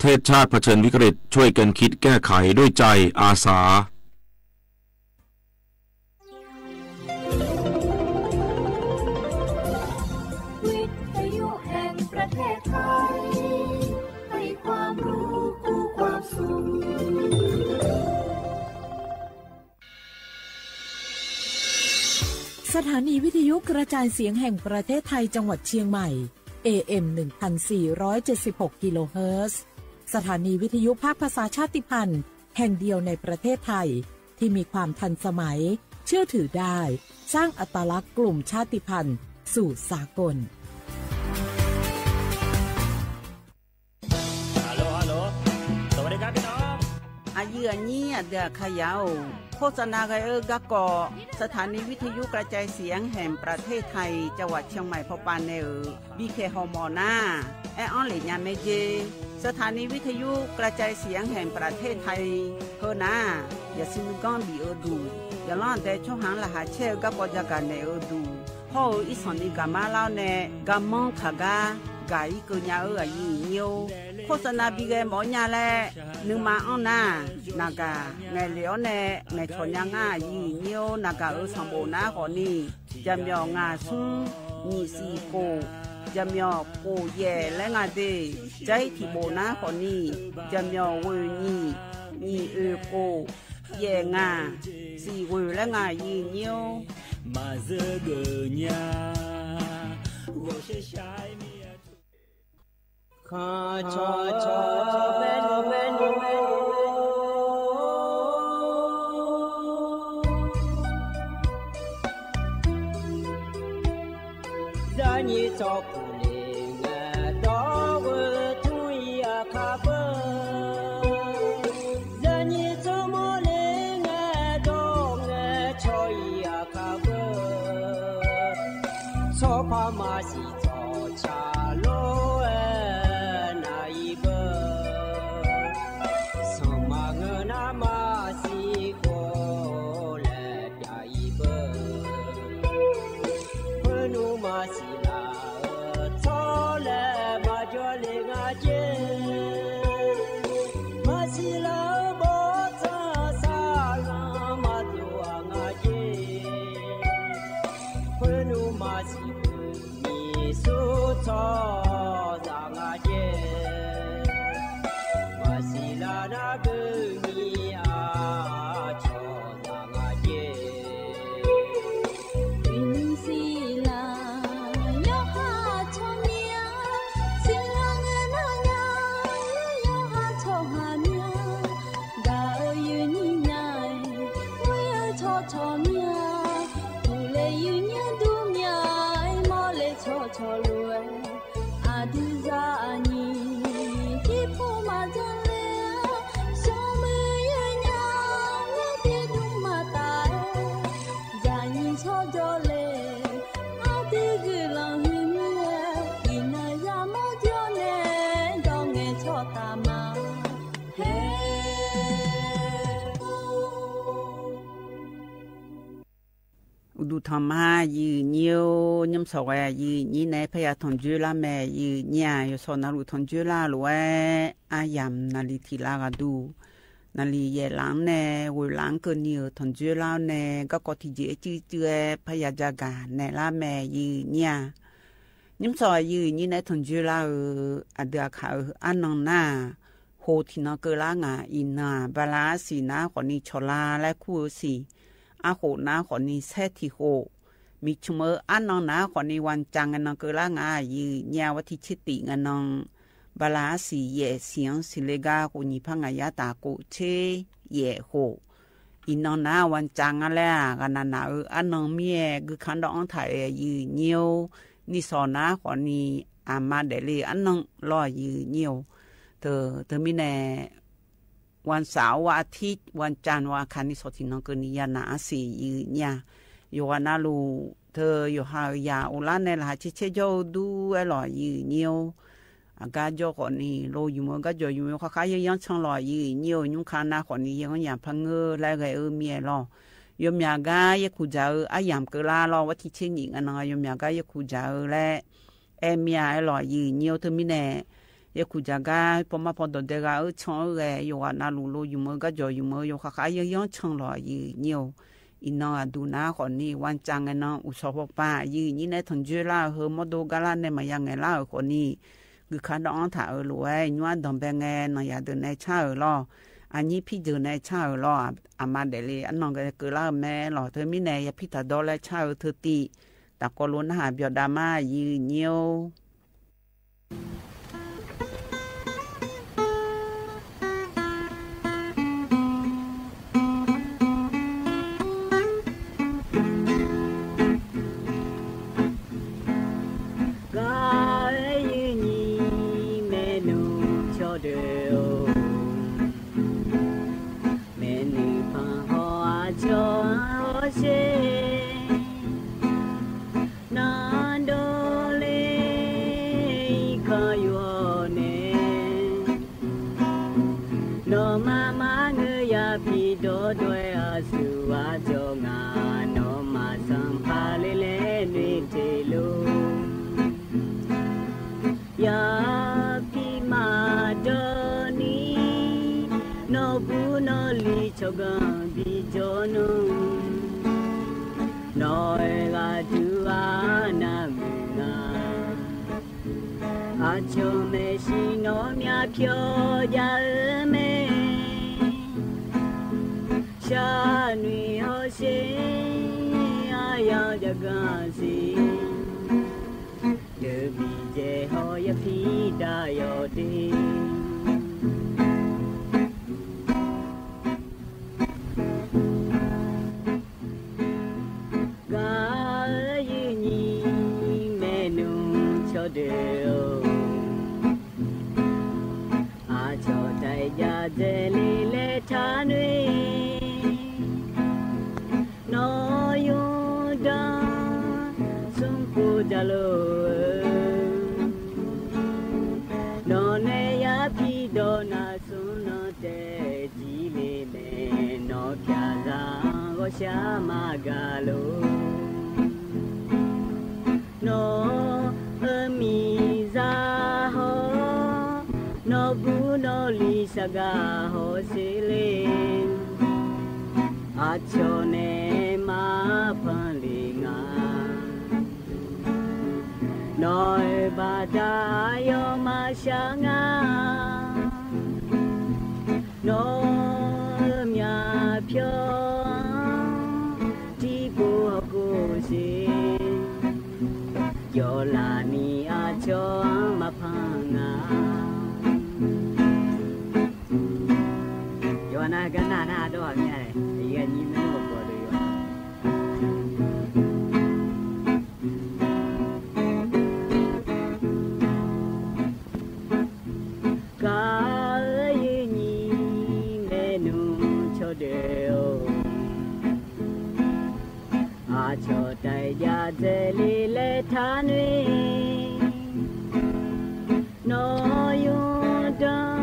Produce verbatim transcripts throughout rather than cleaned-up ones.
เทศชาติเผชิญวิกฤต ช่วยกันคิดแก้ไขด้วยใจอาสา สถานีวิทยุกระจายเสียงแห่งประเทศไทยจังหวัดเชียงใหม่ เอเอ็ม หนึ่งพันสี่ร้อยเจ็ดสิบหก กิโลเฮิรตซ์ สถานีวิทยุภาคภาษาชาติพันธุ์แห่งเดียวในประเทศไทย ที่มีความทันสมัย เชื่อถือได้ สร้างอัตลักษณ์กลุ่มชาติพันธุ์สู่สากล Aqyuif aqnyir aqdui aqkaqyaq-or, โฆษณา ghae-eu garkawv สถานีวิทยุกระจายเสียงแห่งประเทศไทย จังหวัดเชียงใหม่ pawpav nae-euq bikhaeq hawmawf nar, aer-anr lef nya mae jer. สถานีวิทยุกระจายเสียงแห่งประเทศไทย heunar, yaqsui nuiganr bif-eu duq, yaqlanr aqdae tsawrhaq-anr laqkhaq caer-eu garkawv jagaq naeq-eu duq, hawr-eu irsanq ni gaqmar lar-awr nae garmanr taq gar gaq-ir keuv nya-eu aqyuif aqnyir-or, โฆษณา bighae mawf-awr nya laer nuima anr nar, naqgaq ngaeqlef-awr nae ngaeqcawq nya ngar aqyuif aqnyir-or, naqgaq-euq sanqbof nar khawfni, jaqmyawf ngaq smr nyiq siq khof, jaqmyawf khof yaef laer nga de, jair tiqbof nar khawfni, jaqmyawf ghoeq nyiq, nyiq oeq khof, yaef ngaq, siq ghoeq laer nga aqyuif aqnyir-or. Maqzeur geuf nya, ghawqshaq shaq-aer mir-a. Khanqcawq cawq baer nmr baer nmr baer nmr, zarnyir tsawrkuq le ngae dawr ghoe tmr-ir aqkar beu. Zarnyir tsawrmawr le ngae dawr ngae cawq-ir aqkar beu. Tsawrpar maqsiq tsawqtsaq lof-aer nav-ir beu. Sanqma ngeur nar maqsiq khof laer pyav-ir beu. Khoernmr maqsiq laf-eu tsawrlaeq maqjawr le nga jer. Maqsiq laf-eu bawrtsanq saqlanq maqdov-aq nga jer. Khoernmr maqsiq beu nyiq sur tsawrhaqzaq nga jer. Maqsiq laf nar beu nyiq-aq cawqzaq nga jer. Uiqnymr siqlaq yawqha tsawrmyanr, siqlaq ngae nar nya, yawqha tsawrhaq myanr, gaq-eu yuifnyir nya-aer, ghoer-eu tsawrcawq myanr, uqle yuifnyir dur myanr-aer, mawrle tsawrcawq lof-aer, aqdui zaqnyiq jirpov maqjan le-a, sanqmuiq yawnyaf-aer tiqdmr maqtaf-aer, zaqnyiq tsawrjawr le, aqdui guiqlanq huiq mir-aer, iqnan yamawr jawr nae, dawr ngae tsawrtaq ma. Hae Uqduq tanqma aqyuif aqnyir-or, nymr sawq ghae aqyuif aqnyir nae parya tanqjoer lar mae. Aqyuif aqnyir-aq, yawshawr navluf tanqjoer lar lof-aer aryamq naqli tiq lar ghaq duq, naqli yaef laf-anr nae ghoeq laf-anr keuvni-euq tanqjoer lar-awr nae garkawv tiqjeq-aer cuiv cuiv-aer parya jagaq naeq lar mae. Aqyuif aqnyir-aq, nymr sawq aqyuif aqnyir nae tanqjoer lar-eu aqdui aqkaq-euq arnan nar-aq, hoq tiqnan keuvlar ngaq. Iqnan-aq, bala arsiq nar khawfni cawqla laer kur-eu siq, arkhof nar khawfni saer tiq khof, miqcmq-eu arnan nar khawfni วันจันทร์ ngae nan keuvlar ngaq. Aqyuif aqnyir-aq, วันที่ tser tiq ngae nan bala arsiq yaef siq-anr siqle gar khof nyiq par ngaq yar taf khof tser yaef khof, iqnan nar วันจันทร์ nga laer-aq, ghaqnaq naq-eu arnan mir-aer guikanr dawv-anr taq-euq aqyuif aqnyir-or, nishawq nar khawfni aqma daefle arnan lawr aqyuif aqnyir-or. Teu, teumirnae วันเสาร์ วันอาทิตย์ วันจันทร์ aqkaq nishawq tiqnan keuvni yanaq arsiq aqyuif aqnyir-aq, yawqghaq navluf teu yawqha-euq yaq uvlar nae laqkhaq caer caer jawr-eu dur-aer lawq aqyuif aqnyir-or. Aqgar jawr khawfni lo yumq-eu garjawq yumq-eu kharkhar yaer yanr can lawq aqyuif aqnyir-or. Nymrkar nar khawfni yaer-anr yaq par ngeur laer ghae-eu mir-aer lawq. Yawmyaq gar yaerkuq dzaq-eu aryamq keuvlar lawr, วันที่ tser nyiq ngae nan yawmyaq gar yaerkuq dzaq-eu laer aer mir-a aer lawq aqyuif aqnyir-or. Teumirnae Yaerkuq jaqgar pawmar paw dawqdae ghaq-eu can-eu ghae, yawqghaq navluf lo ymq-eu garjawq ymq-eu yawkhav khav yanryanr can lawq, aqyuif nyir-or. Iqnan aqduq nar khawfni, วันจันทร์ ngae nan uqshawq pawpav aqyuif nyir nae tanqjoer lar-eu heu mawrdo garlar nae maqya ngaeqlar-euq khawfni, guikar dawv-anr taq-euq lof-aer nymr-ar danqbae ngae, nanqyaq deuq nae car-euq lawr. Aqnyir pirjeuq nae car-euq lawr. Aqma daefle arnan ghae keuvlar-eu mae lawq. Teumirnae yapir taqdawr laer car-eu teutiv, tafkawv lo narhaq byawdav ma, aqyuif nyir-or. Gaq-aer yuif nyiq maernmr cawqdeuq-or, maernmr panq haw aqcawq-anr hawsher. Naqdawq le irkanr yawqnae, nawmaf maqngeur yapir dawrdawr-aer aqsur aqdzawq ngaq, nawmaf sanqpaq le laer noeqteq lor. Yapir maqdawq ni, nawqbur nawqli tsawrganq bijawr nmr. Nawq-euq ghaqduq arnav muiq nga, aqcawq maeqshi nawr myavpyawr jav-eu mae. Sharnoeq hawsher, aryamq jaqganq siq, deuq biqdzaeq haw yapir dav yawq de. Gaq-aer yuif nyiq maernmr cawqdeuq-or, aqcawq taef jav dzaeq le laer taqnoeq. Nawr yawqdanr smrkhof jaqlor-eu, nawqnae yapir dawq navsmr nan taef jir le mae. Nawr pyaqzaq-anr ghawqshaq maqgaq lor. Nawq-euq miqzaq hawr, nawqbur nawqli shargaq hawsher le. Aqcawq nae maqpanq le nga. Nawq-euq baqda aqyawf maqshaq nga. Nawq-euq myavpyawr-anr tiqpov hawkhof siq. Yawlaf ni aqcawq-anr maqpanq nga. Yawqha nar gar nar nar dawr-aq mir-a, iqghae nyir maernmr bawq deuq yawq. Gaq-aer yuif nyiq maernmr cawqdeuq-or, aqcawq taef jav dzaeq le laer taqnoeq. Nawr yawqdanr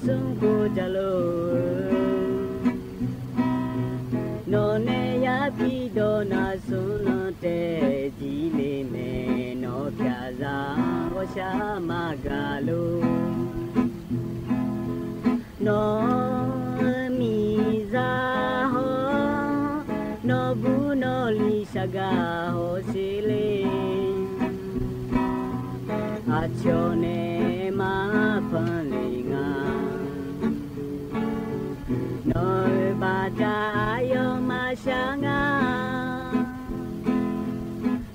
smrkhof jaqlor-eu, nawqnae yapir dawq navsmr nan taef jir le mae. Nawr pyaqzaq-anr ghawqshaq maqgaq lor. Nawq-euq miqzaq hawr, nawqbur nawqli shargaq hawsher le. Aqcawq nae maqpanq le nga. Nawq-euq baqda aqyawf maqshaq nga.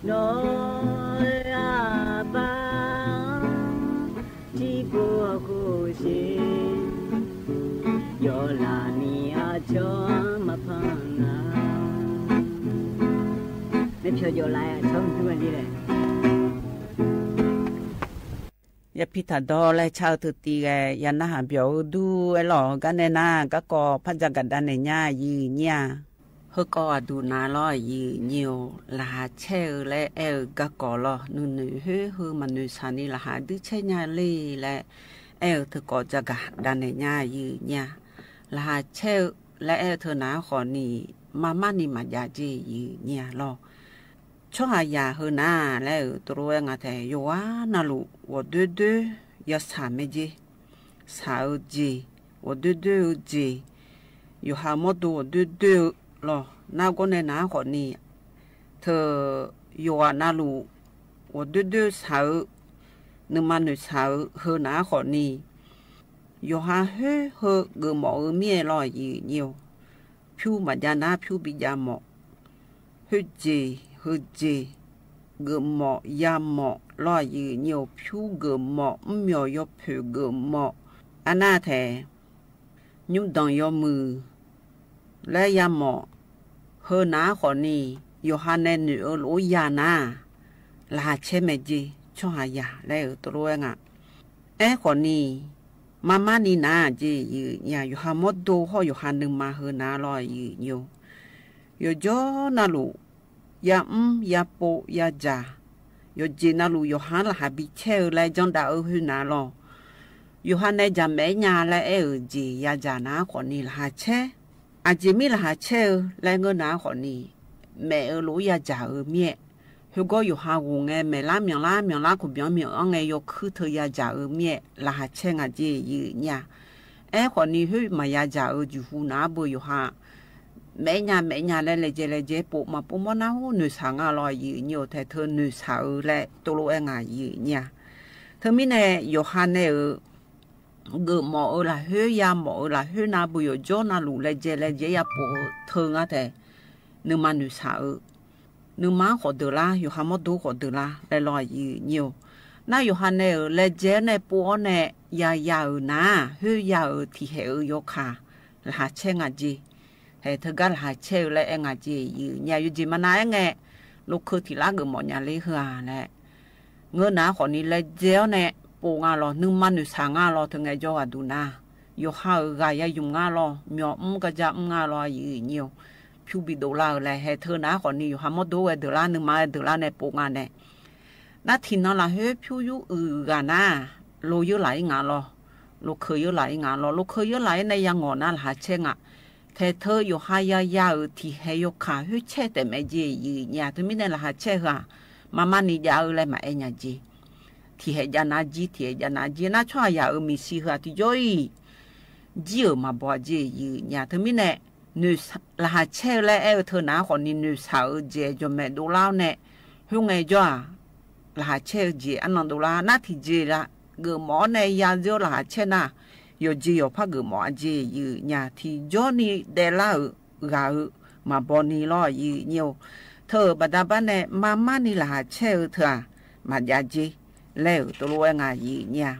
Nawq-euq aqbar-anr tiqpov hawkhof siq. Yawlaf ni aqcawq-anr maqpanq nga. Nae pyawq jawf laf-aer aqcawq-anr maqdur nga le laer. Yapir taqdawr laer car-eu teutiv ghae ya narhaq byawq-eu dur-aer lawq. Garnae nar garkawv par jagaq davnaeq nya, aqyuif nyir-a. Heukawv aqduq nav lawr, aqyuif nyir-or. Laqkhaq caer-eu laer aer-eu garkawv lawr, nuinoeq khoer heu maqnoeq saqni laqkhaq duir caer nya le laer aer-eu teukawv jagaq davnaeq nya, aqyuif nyir-a. Laqkhaq caer-eu laer aer-eu teu nav-anr khawfni, marmar ni maqjav jeq, aqyuif nyir-a lawr. Tsawrhaqzaq heu nar laer-euq teulof-aer nga taef, yawqghaq navluf ghawqdoer doer yashaq mae jer. Shaq-eu jeq, ghawqdoer doer-eu jeq, yawqha mawrdo ghawqdoer doer-eu lawr. Nargawr nae naq-anr khawfni, teu yawqghaq navluf ghawqdoer doer shaq-eu, nuima noeqshaq-eu heu naq-anr khawfni, yawqha khoer heu geufmawf-eu mir-aer lawr aqyuif nyir-or. Pyur maqjav nar pyur bijav mawf. Khoerjeq heujeq geufmawf yamawf lawr aqyuif nyir-or. Pyur geufmawf, mr myawq yawpoeq geufmawf, arnar taeq, nymrdanq yawmuiq laer yamawf. Heu naq-anr khawfni, yawqha nae noeq-eu lof-aer ya nar, laqkhaq caer mae jer tsawrhaqzaq laer-euq tov lof-aer nga. Aerkhawfni, marmar ni nar-aq jeq aqyuif nyir-aq, yawqha mawrdo hawr yawqha nuima heu nar lawr aqyuif nyir-or. Yawqjawr navluf yamr yapov yadzaq, yawqjeq navluf yawqha-anr laqkhaq bi caer-eu laer janr dav-eu khoer nar lawr. Yawqha nae jaqmaef-aer nya laer aer-euq jeq yadzaq nar-anr khawfni laqkhaq caer. Aqjeq mir laqkhaq caer-eu laer ngeur nar-anr khawfni, maef-eu lof-aer yadzaq-eu mir-aer, khoergawr yawqha ghof ngae maeqlar myanqlar myanqlar khofbyanq myanq-anr ngae yawkuir teu yadzaq-eu mir-aer laqkhaq caer nga jeq aqyuif nyir-aq. Aerkhawfni khoer maqya dzaq-eu jeqhu naq-anr beu yawqha maef-aer nya maef-aer nya laer laejae laejae pov maqpov mawr nar hawr noeqshaq nga lawr aqyuif nyir-or. Taeq teu noeqshaq-eu laer tov lof-aer nga aqyuif nyir-aq. Teumirnae yawqha nae-euq geufmawf-eu lafkhoer yamawf-eu lafkhoer navluf yawqjawr navluf laejae laejae yapov-eu teu ngar taeq, nuima noeqshaq-eu, nuima-anr khawf deuq lar, yawqha mawrdo khawf deuq lar laer lawr aqyuif nyir-or. Nar yawqha nae-euq laejae-awr nae pov-awr nae yaya-euq nar-aq, khoerya-euq tiqkhaeq-eu yawkaq laqkhaq caer nga jeq. Haeq teugar laqkhaq caer-eu laer aer nga jeq aqyuif nyir-aq. Yawjeq maqnav aer ngae, lokeu tiq lar geufmawf nya ler heu-aq laer ngeur nar-anr khawfni laejae-awr nae pov nga lawr, nuima noeqshaq nga lawr. Teu ngaejawr ghaqduq nar, yawqha-euq ghaq ya ymq nga lawr, myawq mr garja mr nga lawr aqyuif nyir-or. Pyur bidov lar-eu laer haeq teu nar-anr khawfni yawqha mawrdo ghae deuq lar, nuima ghae deuq lar nae pov nga nae. Nar tiqnan lafkhoer pyur yur uiq ghaq nar, lo yeurlaf-ir nga lawr, lokeu yeurlaf-ir nga lawr, lokeu yeurlaf-ir nae yangawq nar laqkhaq caer nga. Taeq teu yawqha yaya-euq tiqkhaeq yawkaq khoer caer taef mae jeq aqyuif nyir-aq. Teumirnae laqkhaq caer heu-aq, marmar ni jav-eu laer maqaer nya jeq. Tiqkhaeq jav nav jir, tiqkhaeq jav nav jir nar tsawrhaqzaq-euq maeqshi heu-aq tiqjawr-iq jir-euq maqbaw-a jeq aqyuif nyir-aq. Teumirnae laqkhaq caer-eu laer aer-eu teu nar-anr khawfni noeqshaq-eu jeq jawqmaeq dovlar-awr nae, khoerngae jawr-aq, laqkhaq caer-eu jeq arnan dovlar nar tiqjeq la geufmawf-awr nae ya zeur-awr laqkhaq caer nar, yawqjeq yawqpar geufmawf-a jeq aqyuif nyir-aq. Tiqjawr ni daev lar-euq ghaq-eu maqbaw ni lawr aqyuif nyir-or. Teu-euq baqda bar nae marmar ni laqkhaq caer-eu teu-aq, maqjav jeq laer-euq tov lof-aer nga aqyuif nyir-aq.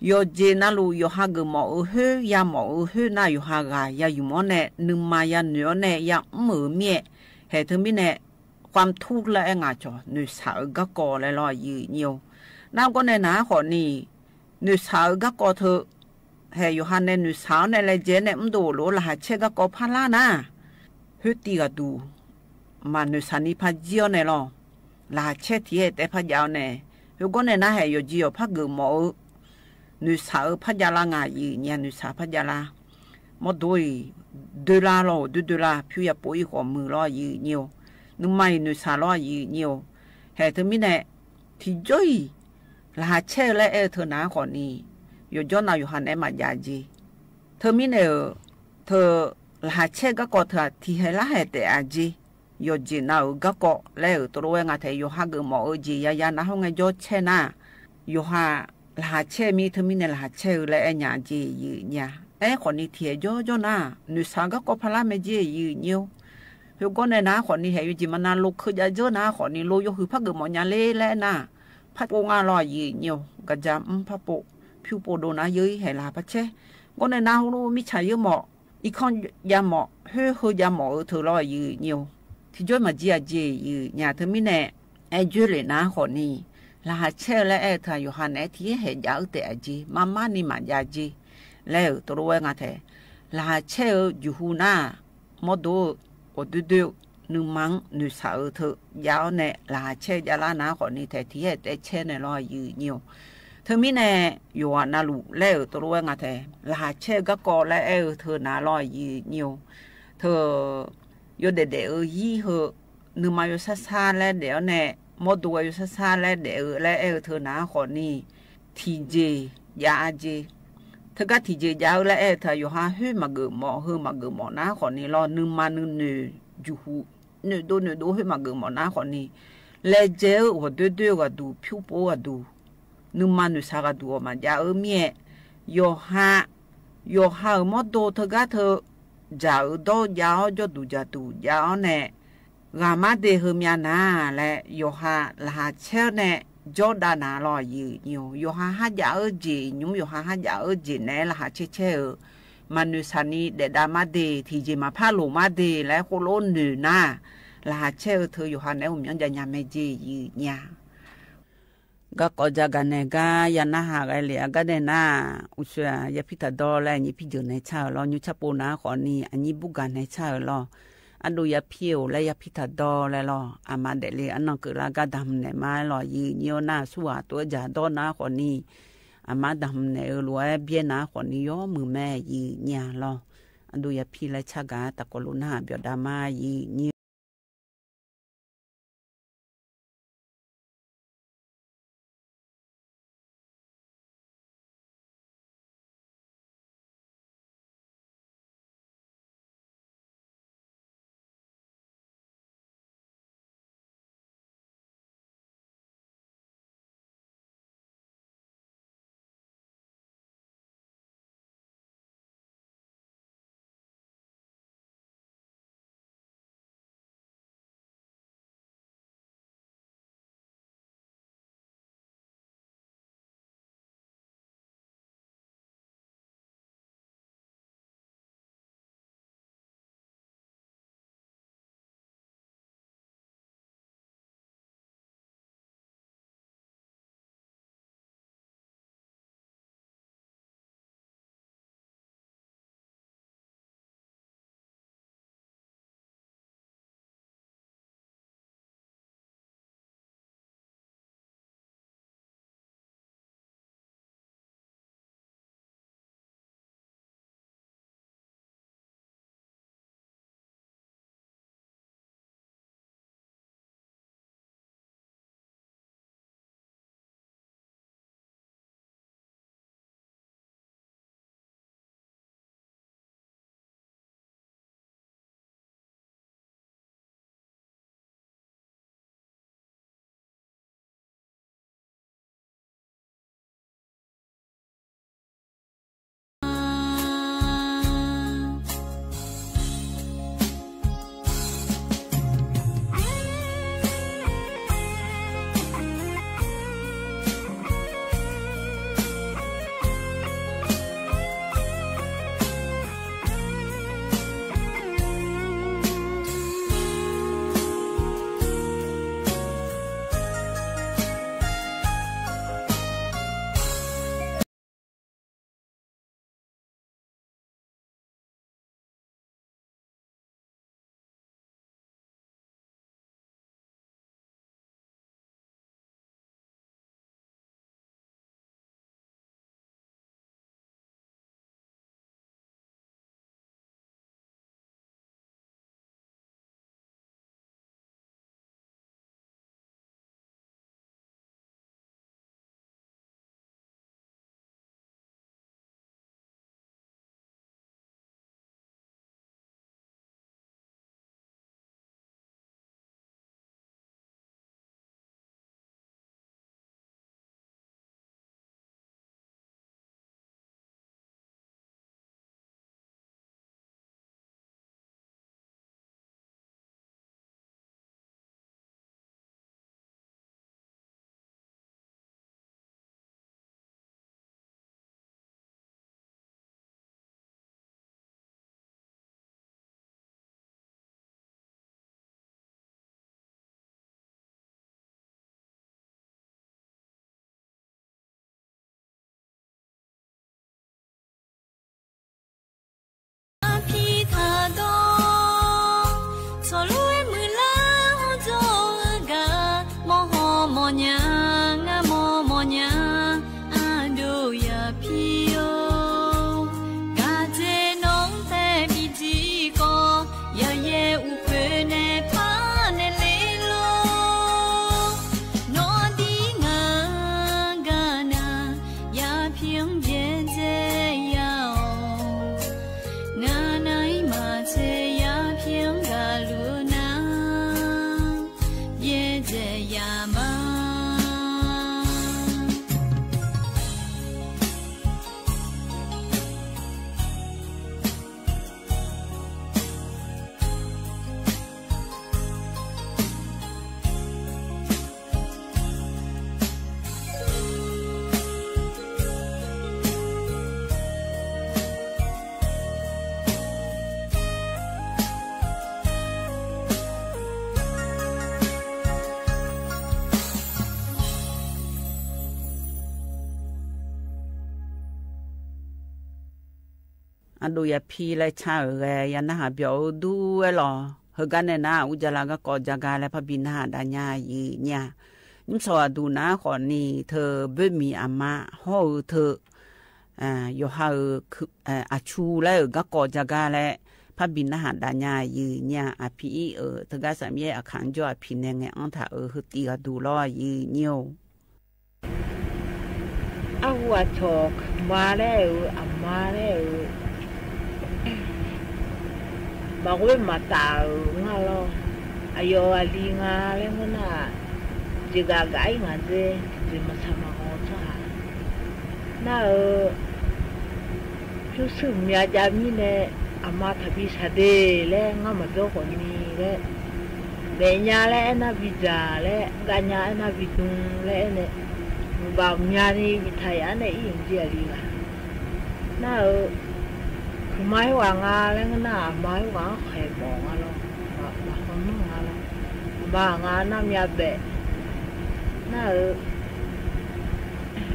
Yawqjeq navluf yawqha geufmawf-eu khoer yamawf-eu khoer nar yawqha ghaq ya ymq-awr nae nuima yanoeq-awr nae yamr-euq mir-aer, haeq teumirnae ความทุกข์ laer aer nga cawq, noeqshaq-eu garkawv laer lawr aqyuif nyir-or. Nargawr nae naq-anr khawfni, noeqshaq-eu garkawv teu, haeq yawqha nae noeqshaq-awr nae laejae nae mrdov lof-aer laqkhaq caer garkawv parlar nar, khoertiv ghaqduq maqnoeqshaq ni par jir-awr nae lawr, laqkhaq caer tiq-aer taef par jav-awr nae, khoergawr nae nar haeq yawqjeq yawqpar geufmawf-eu noeqshaq-eu par jav lar nga aqyuif nyir-aq. Noeqshaq par jav lar, mawrdo-iq doerlar lawr, ghawqdoer doerlar, pyur ya pov-ir khawf muiq lawr aqyuif nyir-or. Nuima-iq noeqshaq lawr aqyuif nyir-or. Haeq teumirnae tiqjawr-iq laqkhaq caer-eu laer aer-eu teu nar-anr khawfni, yawqjawr nav yawqha naeq-aer maqjav jeq. Teumirnae-euq teu laqkhaq caer garkawv teu-aq tiqkhaeq lar haeq taef-a jeq. Yawqjeq nav-euq garkawv laer-euq tov lof-aer nga taef, yawqha geufmawf-eu jeq yaya nar khoerngae jawr caer nar, yawqha laqkhaq caer mir teumirnae laqkhaq caer-eu laer aer nya jeq aqyuif nyir-aq. Aerkhawfni tiqkhaeq jawrjawr nar, noeqshaq garkawv parlar mae jeq aqyuif nyir-or. Khoergawr nae nar khawfni haeq yawjeq maqnav lokeu jav dzeur nar khawfni lo yawhuiq par geufmawf nya ler laer aer nar, par pov nga lawr aqyuif nyir-or. Gaqja mr par pov, pyur pov dov nar yeur-ir haeq laqkhaq par caer. Gawr nae nar heulof mirtsaq yeur mawf, irkanr jav mawf, khoer heu jav mawf-eu teu lawr aqyuif nyir-or. Tiqjawr maqjir-a jeq aqyuif nyir-aq. Teumirnae aer dzoerlef nar khawfni, laqkhaq caer-eu laer aer-eu teu-aq yawqha naeq-aer tiq-aer haeq jav-eu taef-a jeq, marmar ni maqjav jeq laer-euq tov lof-aer nga taef. Laqkhaq caer-eu jeqhu nar-aq, mawrdo-eu ghawqdoer doer-eu nuima-anr noeqshaq-eu teu jav-awr nae laqkhaq caer-eu javlar nar khawfni taef tiq-aer taef caer naeq lawr aqyuif nyir-or. Teumirnae yawqghaq navluf laer-euq tov lof-aer nga taef, laqkhaq caer-eu garkawv laer aer-eu teu nar lawr aqyuif nyir-or. Teu yawdaef daef-eu zir heu, nuima yawsar sar laer daef-awr nae, mawrdo-aer yawsar sar laer daef-eu laer aer-eu teu nar khawfni, tiqjeq jav-a jeq. Teugar tiqjeq jav-eu laer aer-eu teu-aq, yawqha khoer maqgeuf mawf, heu maqgeuf mawf nar khawfni lawr, nuima nuinoeq juqhuq, noeqdov noeqdov khoer maqgeuf mawf nar khawfni, laejae-eu ghawqdoer doer-eu ghaqduq, pyur pov-eu ghaqduq, nuima noeqshaq ghaqduq-awq maqjav-eu mir-aer, yawqha, yawqha-euq mawrdo teugar teu, dzaq-eu dawr jav-awr, jawrduq dzaqduq jav-awr nae, ghaqmar de heumyav nar laer yawqha laqkhaq caer-awr nae jawrdav na lawr, aqyuif nymr-or. Yawqha kharjav-eu jeq, nymr yawqha kharjav-eu jeq naeq-aer laqkhaq caer caer-euq, maqnoeqshaq ni daefdav mar de, tiqjeq maqpar loq mar de laer khoerlof noeq nar, laqkhaq caer-eu teu yawqha naeq-aer uqmyanr jav nya mae jeq, aqyuif nya. Garkawv ja gaq naeq gar ya narhaq ghae lef-a gar dae nar, uqshoe-aq yapir taqdawr laer aqnyir pir jeuq naeq car-euq lawr, nymr carpov nar khawfni aqnyir burgaq naeq car-euq lawr. Ardov yapir-euq laer yapir taqdawr laer lawr, aqma daefle arnan keuvlar gar damq naeq ma-aer lawr, aqyuif nyir-or. Nar-aq surghaq tov-aer dzaq dawr nar khawfni, aqma damq naeq-eu lof-aer byaer nar khawfni yawmuiq mae, aqyuif nya lawr. Ardov yapir laer car gaq-a taqkawv lof narhaq byawqdav ma, aqyuif nyir-or. Ardov yapi laer car-euq ghae ya narhaq byawq-eu dur-aer lawq. Heugar nae nar, ur jala garkawv jaga laer parbi narhaq dav nya-iq nyir-a. Nymrsawq aqduq nar khawfni teu boermiq aqma hawr-eu teu yawqha-euq aqcu laer-euq garkawv jaga laer parbi narhaq dav nya-iq nyir-a. Aqpiq ir-euq teugar Safmyaer aqkaq-anr jawr aqpiq nae ngaeq-anr taq-euq heutiv ghaq duq lawr-iq nyir-or. Arhu aqcawq kuiqma laer-euq aqma laer-euq maqghoer maqtaf-euq ngar lawr. Aqyawf-euq aqli nga laer ngeur nar-aq, jeqgaf gaf-ir ngaq dzer, tiqjeq maqsaq maqghawq-eu tsawrhaq nar-euq, pyurshuir mya jav mirnae, aqma taqbi shaqde laer ngar maqdzawr khawfni laer, maef nya laer aernar bidzaq laer, gav nya aernar bidm laer aernae, mqbaf mya ni bitaq yaf-anr nae ir-euq jeq aqli ghaq nar-euq, kuiqma khoerghaq nga laer ngeur nar, aqma khoerghaq-anr khaeq mawf nga lawr, maqhaw nanr nga lawr, aqma nga nar myav baef nar-euq,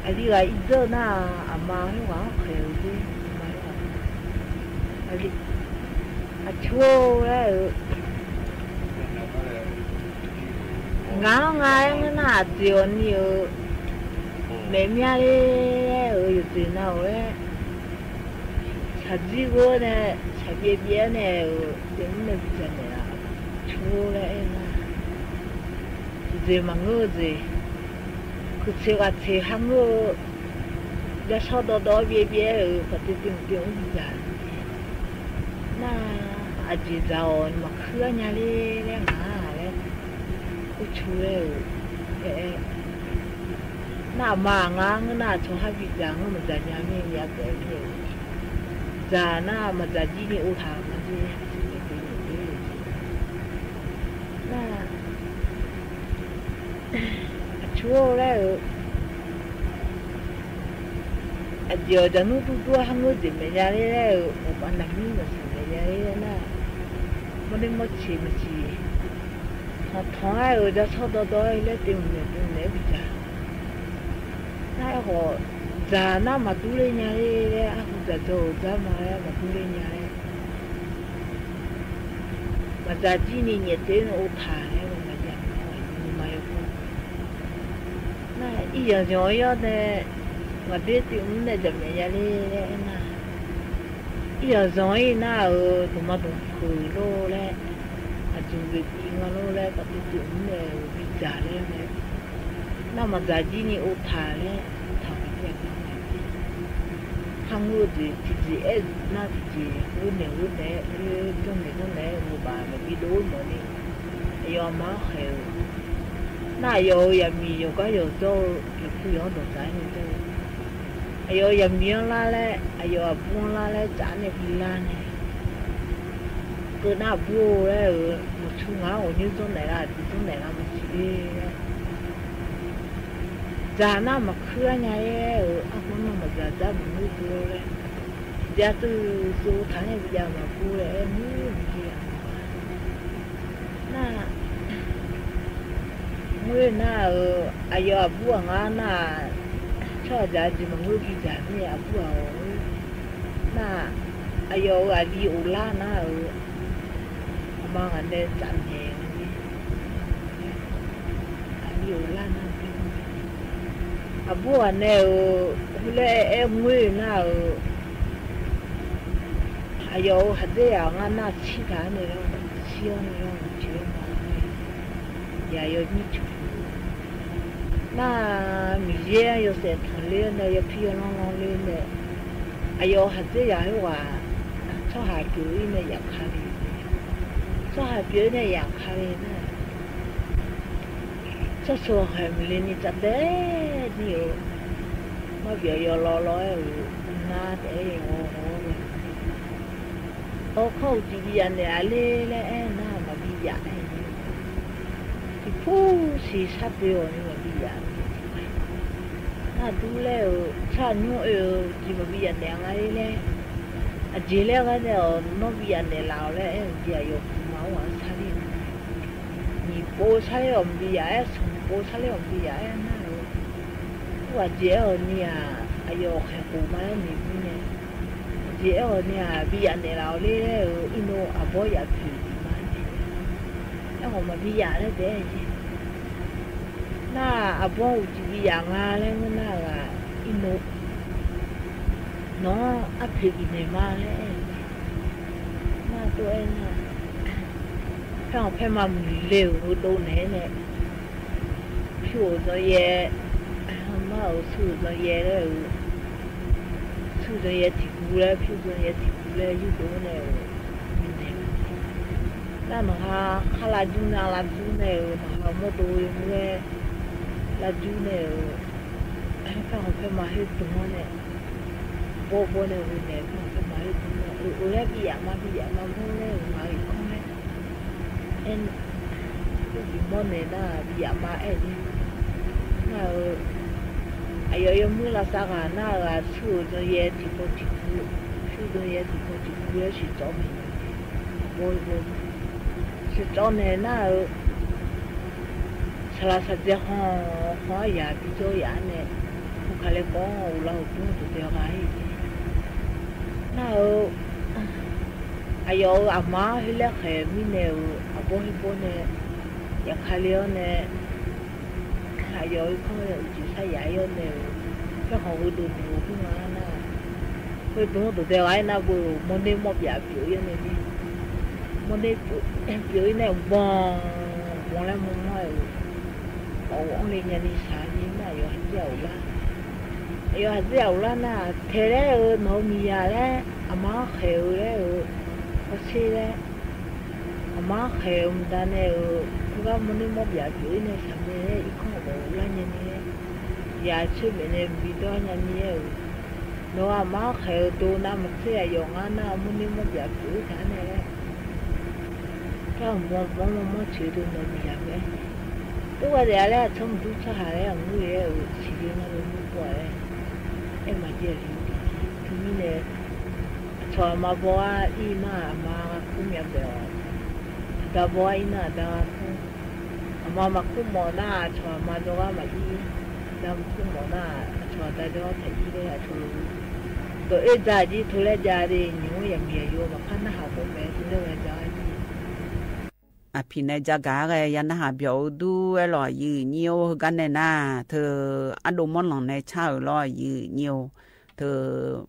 aqli ghaq irdzeur nar, aqma khoerghaq-anr khaeq-eu dzer, aqma khoerghaq aqli aqcur-or laer-euq, ngaq-anr nga aer ngeur nar, aqjeq awqni-euq maeq mya le-aer-euq yawqjeq nav-awq laer, shaqdzir ghoer nae, shaqbyaev byaev-aer nae-euq daefmr nae bidzaq naeq-a, cur-or laer aer nar, tiqjeq maqngeur-eu jeq, kuiqtseq ghaqtseq kharngeur-eu, jashawr dawrdawr-awr byaev byaev-aer-euq paqteq teumq teumq-anr bidzaq nar, aqjeq dzaq-awq maqkuir-ar nya le laer ngaq-a laer, kurcu laer-euq aer-aer, nar aqma aqnga ngeur nar, aqcawq har bidzaq ngeur maqdzaq nya mir-a taef mir-a, dzaq nar maqdzaq jir ni ov taq nga dzer, nar aqcur-or laer-euq, aqjeq-awq jaqnmr durdur-aer kharngeur jeq maeq nya le laer-euq, maqpav naqmir maqsiq maeq nya le laer nar, mawrner mawrceq maqsiq, tanqtanq-aer-euq jashawr dawrdawr-aer laer teumq naeq teumq naeq-aer bidzaq nar, aerkhawf dzaq nar maqdur ler nya le laer, arhu dzaq dzaw-euq dzar ma laer maqdur ler nya laer, maqdzaq jir ni nyaef tser nae ov taq laer maqya ma-awq, nuima yawkawr nar, ir yanq zanq-aer yawr nae maqder teumr nae jaqmyaf ya le laer aernar, ir yanq zanq-ir nar-euq dmqma dmq peuq lor laer, aqjeq geufpi nga lor laer, paqteq teumr nae-euq bidzaq laer mae, nar maqdzaq jir ni ov taq laer, taq maqbi aqgar ma, kharngeur-eu jeq tiqjeq aer nar tiqjeq ghoer naeq ghoer naeq-aer, janrnaeq janrnaeq-aer ghofbaf maqbi dov-aer mawf ni, aqyawf aqma-anr khaeq-euq nar, aqyawf-euq yaqmiq yawqgar yawqjawr-eu yawqpu yawq-anr dawqdzaq-aer nae jawr-eu, aqyawf-euq yaqmiq-anr lar laer, aqyawf aqbur-anr lar laer tsaf-aer nae bi lar nae, keuv nar aqbur-or laer-euq, maqtsu ngaq-anr ghawqnyoer dzanrnaeq lar, aqdui dzanrnaeq lar maqsiq le laer, dzaq nar maqkuir-ar nya-aer-euq, arhu nar maqdzaq dzar maqngeur dui-awr laer, tiqjav tsuif tsuif taq-aer nae bijav maqbur laer aer ngeur-eu jeq-aq, nar, ngoer nar-euq aqyawf aqbur aqngar nar-aq, tsawrhaqzaq jeq maqngeur bidzaq mir-a aqbur ghaq-awq-or. Nar-aq, aqyawf-euq aqli of lar nar-euq, aqma ngaq nae tsaf naeq aqli of lar nar-eu, aqbur ghaq nae-euq heulof-aer aer ngoer nar-euq, aqyawf-euq khaqdzerzaq ngar nar-aq tsir taq-aer nae lar, tsir-awr nae lar, jeq-aer ma, yaq yawnyir cuf nar-aq, Miqyaer-anr yawshaef tanqler-awr nae, yawpir yawlanr lanr ler nae, aqyawf-euq khaqdzerzaq khoerghaq tsawrhaq pyeuf-ir nae yaf ka le, tsawrhaq pyeuf-ir nae yaf ka le nar-aq, tsawrcawq khaeq maqle ni tsavdaer ni-eu, marbyaq yawlawv lawr-aer-euq nar taef-aer yawghawv ghawv-awr nae, awq kawr uqcif bi yaf naeq-a le laer aer nar-aq, maqbi yaf-aer, tiqpov siq sharpoeq-awq ni maqbi yaf-a. Nar dur laer-euq tsawrhaq nymr oe-eu jeq maqbi yaf naeq-a nga le laer, aqjeq laer ghae nae-awq, nawr bi yaf naeq laf-awq laer aer-euq jeq aqyawf ma-anr ghaq-anr sharler-eu, nyiq pov sharler-awq maqbi yaf-aer, smq pov sharler-awq maqbi yaf-aer nar-euq, ur aqjeq aer-awq ni-aq, aqyawf khaeq khof ma laer noeq-ir nae, aqjeq Jeq aerkhawf ni-aq, bi yaf naeqlaf-awq ler-eu, irnov aqbawr yaf poeq tiq ma. Aerkhawf maqbi yaf laer taef-aer jeq. Nar-aq, aqbawr uqcif bi yaf nga laer ngeur nar-aq, irnov nawq-anr arpoeq bifnaeq ma laer aer-eu. Nar tov-aer nar, paerkhanq paerma muiqle-euq heudov naeq-aer nae, pyur-euq zanyaer, mar-euq sur-euq zanyaer laer-eu, sur zanyaer tiq guv laer, pyur zanyaer tiq guv laer yurdov nae-euq bifnaeq. Nar nawqha khar lavjur nar lavjur nae-euq, nawqha mawrdo yawmuiq-aer lavjur nae-euq, paerkhanq paerma khoerdmq-anr nae, bawrbawr nae ghofnaeq, paerkhanq paerma khoerdmq-anr nae, oe laer bi yaf ma bi yaf ma mawr laer-euq ngaq-euq kanr laer aer-eu, biqmawr naeq nar-aq bi yaf ma aer-eu ni. Nar-eu, aqyawf yawmuiq lavsav ghaq nar-eu ghaq sur-euq zanyaer tiqpaw tiq guv, pyur zanyaer tiqpaw tiq guv laer siqcawv naeq, bawrbawr siqcawv naeq nar-eu, saqlaq saqdzae khanq khanq-anr yaq bijawr yaf-anr nae, hawkaq laer kawv-anr uqlar uqdmr dawqdae gha-ir. Nar-eu, aqyawf-euq aqma-anr khoerlaer khaeq mirnae-euq aqbawr khoerbawr nae, yaqkale-awr nae, aqyawf-euq kanr nae uqcif sar yaf-ir-awr nae-euq, paerkhanq heudov duq-eu khoernga nar, heudov-anr dawqdae gha-ir nar beu-euq mawrner mawr byaf pyeuf-ir-awr nae ni, mawrner pyeuf-ir nae banq banq laer mawrmawr-aer-euq, awq-anr le nyani shaq-a ni nar, aqyawf haqdzir-aq uqlar, aqyawf haqdzir-aq uqlar nar, tae laer-eu nawq-eu miqyaq laer aqma-anr khaeq-eu laer-euq hawsher laer, aqma-anr khaeq-eu mqda nae-euq, khoergar mawrner mawr byaf pyeuf-ir nae shaq mae laer irkanr-euq maquq lar nyani-aer, yaq coer maeqnaeq bi dawr-ar nyani-aer-euq, nawq-euq aqma-anr khaeq-eu dov nar maqtser aqyawf ngar nar mawrner mawr byaf pyeuf-ir taq-ar nae laer, kar-euq mawrmawr mawrmawr coeq dov nawq-eu miqyaq mae. Tov gha daef-a laer aqcawq mqdur tsawrhaq laer aqmur ghae-aer-euq siqle ngar le mur pov-a laer, aer maqjav-a le. Teumirnae, aqcawq aqma baw-ar ir nar aqma gha kur myav baef-awq. Aqda baw-ar ir nar aqda gha kur. Aqma maqkur mawf nar aqcawq aqma jawrgar maqir. Aqda maqkur mawf nar aqcawq aqda jawrgar taef ir laer aqcawq dawq oer dzaq jir teu laer jav de. Nymq-mr yaqmiq aqyawf maqpar narhaq khawf mae teu laer ghae dzaq-ar jir. Aqpiq nae jagaq-ar ghae ya narhaq byawq-eu dur-aer lawq, aqyuif nyir-or. Heugar nae nar teu ardov mawrlanq nae car-euq lawr, aqyuif nyir-or. Teu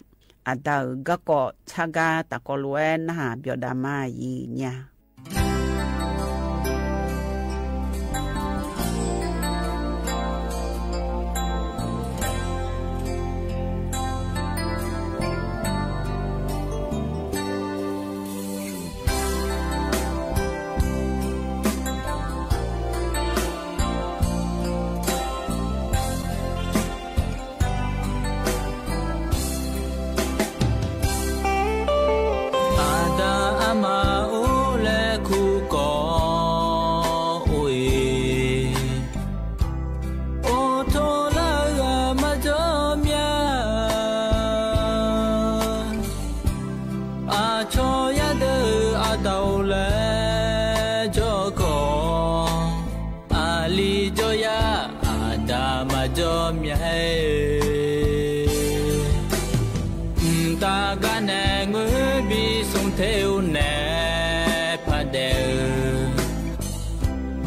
aqda-euq garkawv tsargar tafkawv lof-aer narhaq byawq dav ma, aqyuif nyir-a. Aqda aqma or laer kur kawv or-e, or tawr lar-eu ghaq maqjawr mya. Aqcawq yadeuq aqdaq-or laer jawr kawv, aqli jawr yar aqda maqjawr mya-aer. Mqtav gar nae ngoer bi smr te-eu nae paq daef-euq,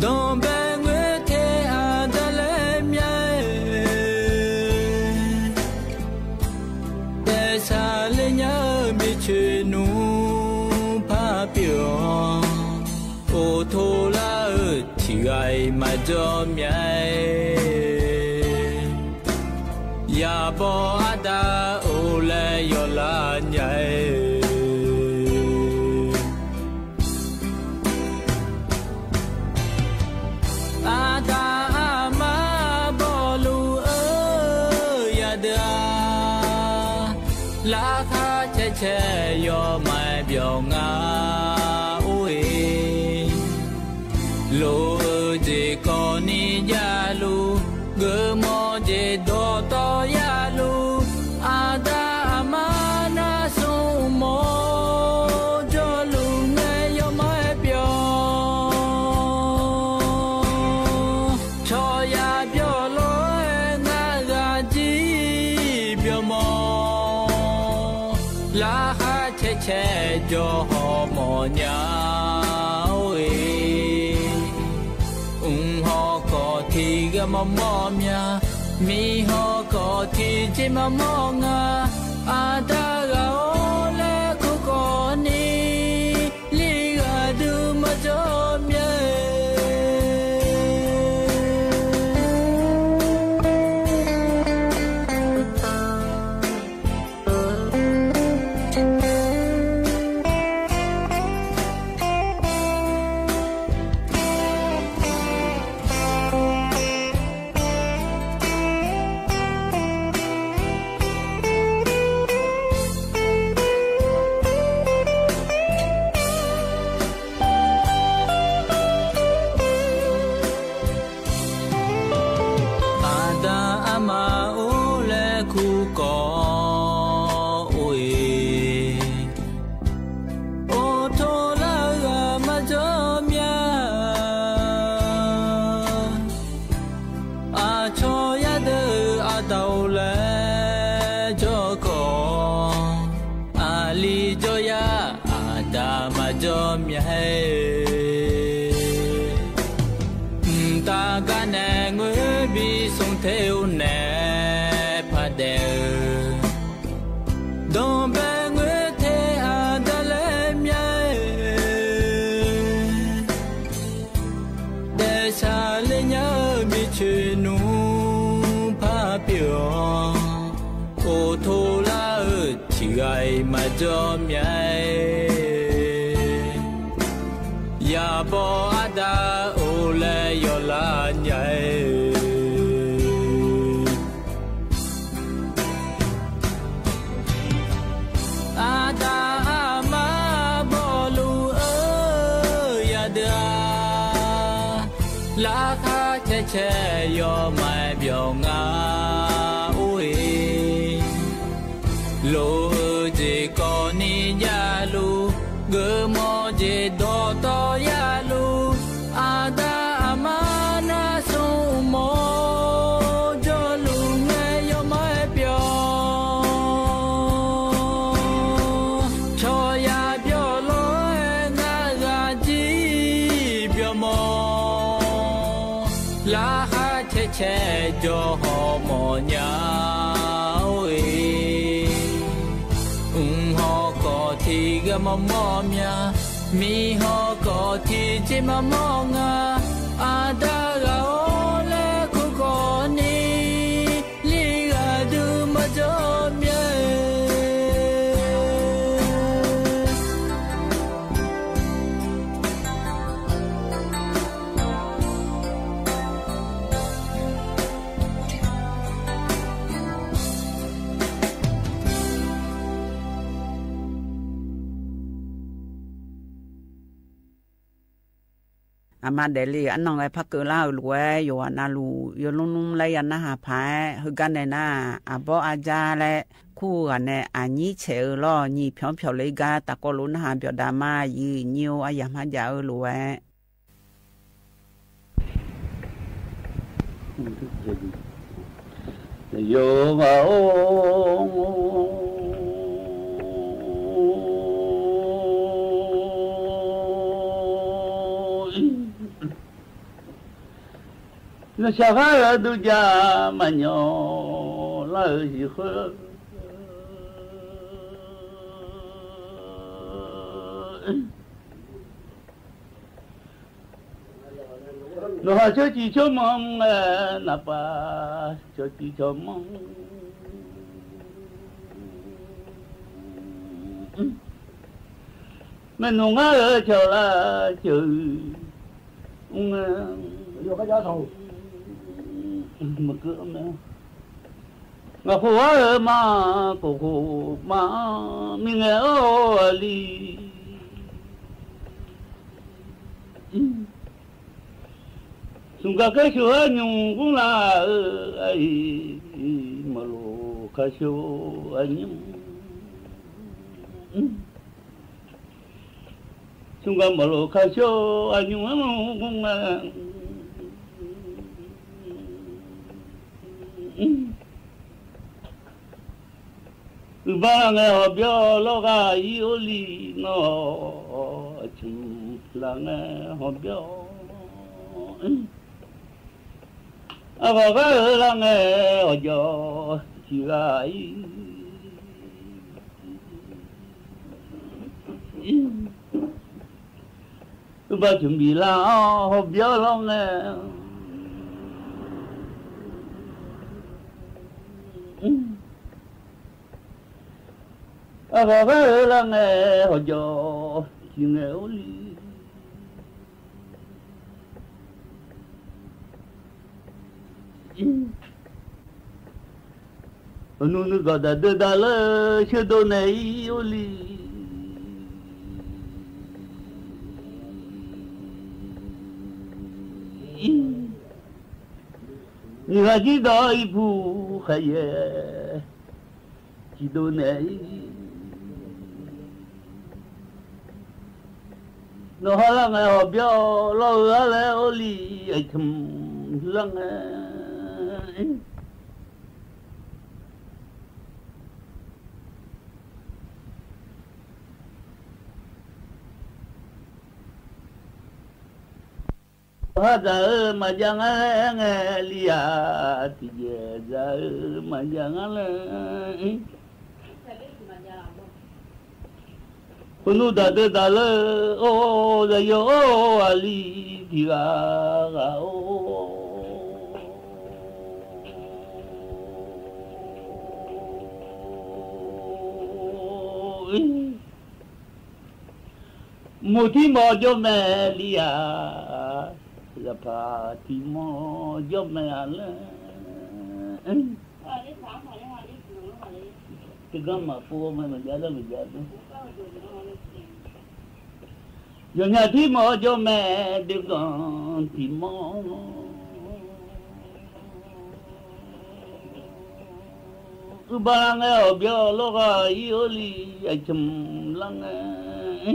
danqbae ngoer te aqda laer mya-aer. Daefsaq ler nya-eu miqcoeq nmr par pyeuf-awr, or tawr lar-eu tiq ghaq-iq maqjawr mya-aer. Yaqbaw aqda or laer yawlar nya-aer. Aqda aqma bawluf-eu yadeuq-aq, laqkhaq caer caer yawmaf-aer byawq nga or-e. Loq-eu jeq kawvni javluf, geufmawf jeq dawqtawv yavluf, aqda aqma nar smr mawf jawrluf ngae yawmaf-aer byawq. Cawq yaq byawq lof-aer ngar ghaq jir byawq mawf. Laqkhaq Jawrhaw mawfnya-or-e, mq haw kawf tiqghaq mawrmawr mya, miq haw kawf tiqjeq mawrmawr nga. Aqda ghaq-awr laer kur khawf ni, li ghaq dui maqjawr mya-e. Aqda aqma or laer kur khawf or-e, or tor lar-eu ghaq maqjawr mya. Aqcawq yadeuq aqda or laer jawr khawf, aqli jawr yar aqda maqjawr mya-e. Mqtav gar nae ngoer bi smr te-eu nae paq daef-eu, danqbae ngoer te aqda laer mya-e. Daefshaq ler nya-eu miqcoeq nmr par pyeuf-awr, or tor lar-eu tiqghaq-iq maqjawr mya-e. Yaqbawr aqda or laer yawlar nya-e. Aqda aqma bawluf-eu yadeuq-aq, laqkhaq caercae yawmaf-aer byawq nga or-e. Loq-eu jeq kawvni javluf, geufmawf jeq dawqtawv yavluf, aqda aqma nar smr uqmov jawrluf ngae yawmaf-aer byawq. Cawq yaq byawq lawr-aer ngar ghaq jir byawq mawf. Laqkhaq caercae jawrhaw mawfnya or-e. Mq haw kawf tiqghaq mawrmawr mya, miq haw kawf tiqjeq maqmawr nga. Aqda ghaq-awr laer kur khawf ni, li ghaq dui maqjawr mya-e. Aqma daefle-euq arnan ghae par keuvlar-euq lof-aer, yawqghaq navluf yawlmr lmr laer ya narhaq paq-aer, heugar nae nar, aqbawr arjar laer kur-eu ghaq nae aqnyir tsaeq-eu lawr, nyiq pyawq pyawq le gar tafkawv lof narhaq byawqdaq ma. Aqyuif nyir-or, aryamq marjaf-eu lof-aer. Yawqghaq-or, nawqshaq ghaq-eu aqduijav maqnyawq lar-euq jeq khoer, nawqha cawqcif cawqmanr-aer naqpav cawqcif cawqmanr. Maernmr ngar-eu cawq lar ceuq mr-aer, maqkeuv-a mae. Ngaq khof-ar-euq ma, kof khof ma, mirngae-awr aqli. Smqgaq kaer sheuq-aer nymq gmr lar-eu, aqyuif maqloq kar sheuq aqnymr. Smqgaq maqloq kar sheuq aqnymr-anr gmr-aer. Uqbar lar ngae hawqbyawr lawr ghaq-ir or li, nawr aqcmq lar ngae hawqbyawr. Arghawq ghaq-eu lar ngae hawqjawq tiq ghaq-ir. Uqbar cmq bif lar-awr hawqbyawr lawr ngae, arghawq ghaq-eu lar ngae hawqjawq tiq ngae or li. Hawqnui nuigawq daqdeuv daqleur sheuqdov naeq-ir or li. Nyiq ghaq jir dawq-eu irpuq khaeqyaer tiqdov naeq-ir. Nawqha lar ngae hawqbyawr lawr-eu ar laer or li, aqcmq lar ngae. Nawqha dzaq-eu maqjav ngar laer ngae li-aq, tiqjeq dzaq-eu maqjav ngar laer. Khoernmr daqdeuv daqleur-or, zaqyo-or, aqli tiq ghaq ghaq-or. Muq tirmawf jawr mae li-aq, zaqpaq tiq mawr jawr mae-a laer. Teugar maqpov mae, maqjav lar maqjav lar. Yawqnya tirmawf jawr mae, deuganq tiq mawr. Uqbar lar ngae hawqbyawr lawr ghaq-ir or li, aqcmq lar ngae.